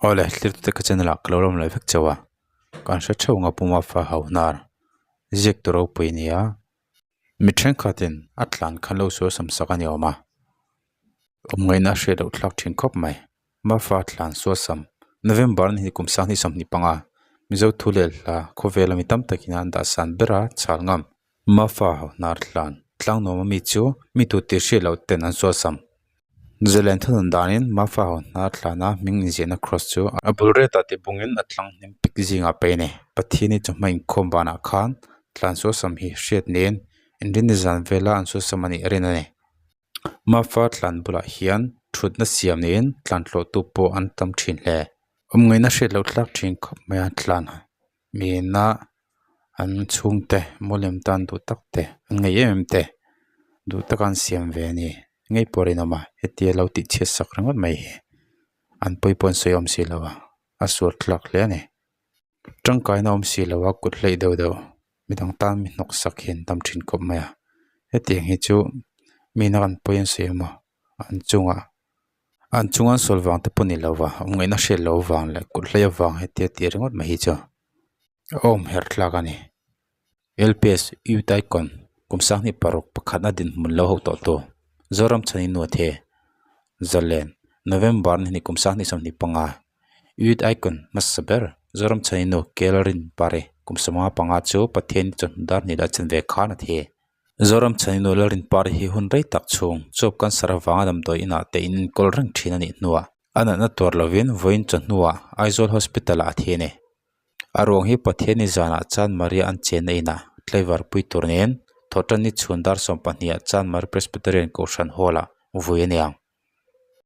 Awle thlir te ka channel ah ka lo lawm leh vek chauh a kan hre theuh ang a puma fa hau hnar ziak tu ropui a ni a mi thenkhatin a tlan khan lo sual sam sak a ni awm a awm ngaihna a hriat loh thlak thin khawp mai Mafa tlan sual sam November ni kum sanghnih 25 Mizo thu leh hla khawvel ami tam takin an dah san ber a chhal ngam Mafa hau hnar tlan tlang nuam ami chu mi tu tih hriat loh ten an sual sam. Zalen thunun danin Mafa ho hnar tlana hming inziahna cross chu a bul retah tih bungin a tlang hnim pik zingah pei a ni. Pathiani chawhma inkhawm banah khan tlan suasam hi hriat niin inrinni zan vela an suasam a nih rin a ni. Mafa tlan bulah hian thutna siam niin tlan tlawhtu pawh an tam thin hle. Awmngaihna hriat loh tlak thin khawp mai a tlan mina an chhungte mawlem tan duh tak te an ngaih em em te duh taka an siam ve a ni ngei pawh a rinawm a hetia lo tih chhiat sak ringawt mai hi an pawi pawh an sawi awm si lo a a sual thlak hle a ni tangkaina awm si lo a kut hleih deuh deuh midang tan mi hnawk sak hi an tam thin khawp mai a hetiang hi chu mi na kan pawi an sawi emaw an chungah. An chunga an sawl vang te pawh ni lova awm ngaihna hriat loh avang leh kut hlei avang hetia tih ringawt mai hi chu a awm herh thlak a ni. LPS Youth Icon kum sanghnih paruk pakhatna dinhmun lo ho tawh tu Zoram chhani Nuathe Zalen November ni hnih kum sanghnih 25 Youth Icon hmasa ber Zoram chhani nu Kelrin Pari kum 15 chu Pathian chawhnu dar hnih leh a chanve khan a thi. Zoram chhaninu Lalrin Par hi hun rei tak chhung chuap cancer avanga damdawi inah te in enkawl reng thin a nih hnuah a natna tuar lovin vawiin chawhnuah Aizawl Hospital ah a thi a ni. A ruang hi Pathianni zanah Chanmari an chenna inah tlaivar pui tur nen Thawhtanni chhun dar 12 ah Chanmari Presbyterian Kohhran Hall ah vui a ni ang.